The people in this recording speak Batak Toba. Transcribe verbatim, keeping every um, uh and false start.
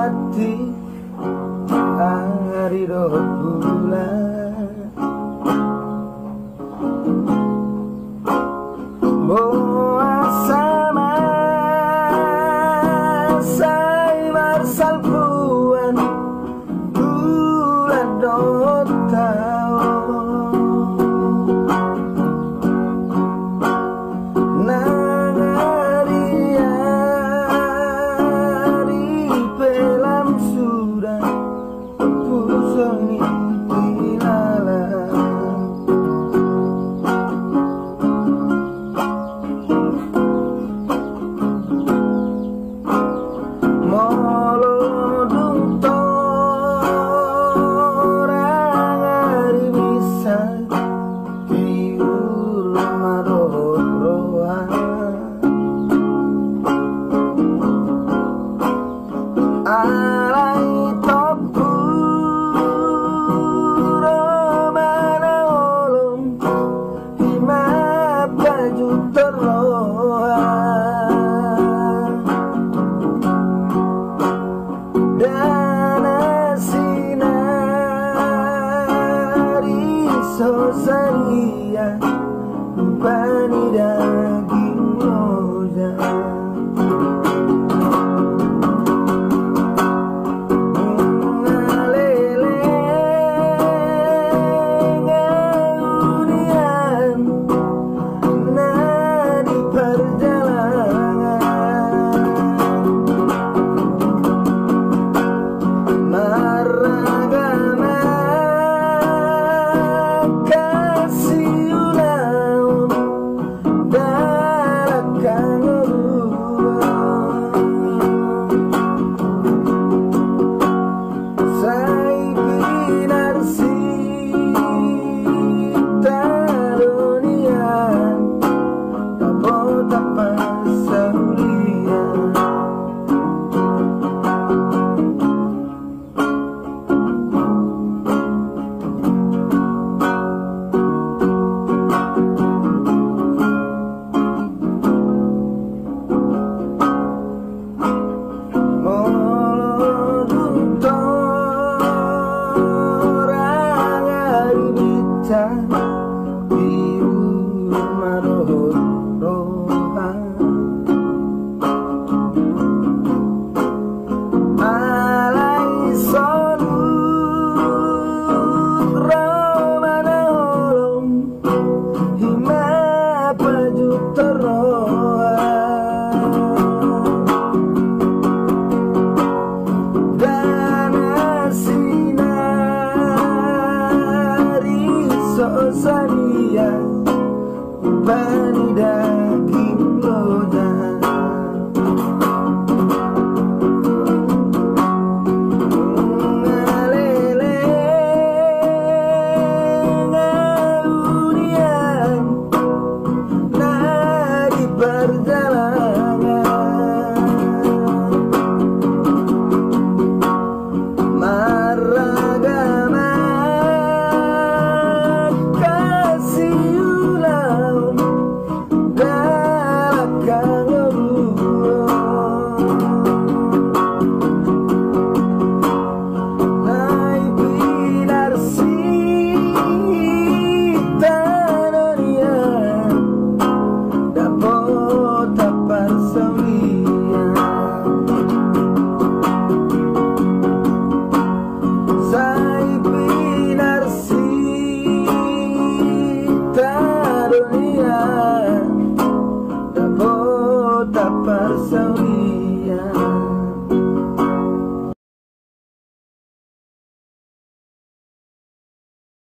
Hati ari dohot bulan. Boasa ma sai marsalpuan bulan dohot taon. Nang ari-ari pe lam suda pusok ni ilala. Molo dung torang ari bisa tiur ma dohot roha. Alai tompu ro ma na holom, i ma pajuthon roha. Ndang na sinari so sadia, upa ni daging loja. Nunga leleng au nian na di parjalangan. Marragam angka siulaon, dalan hangoluan. Sai pinarsinta do nian, dapotan parsaulian. Molo dung torang ari bisa tiur ma dohot roha. Alai soluk ro ma na holom, i ma pajuthon roha. Ndang na sinari so sadia, upa ni daging loja. Nunga leleng au nian na di parjalangan.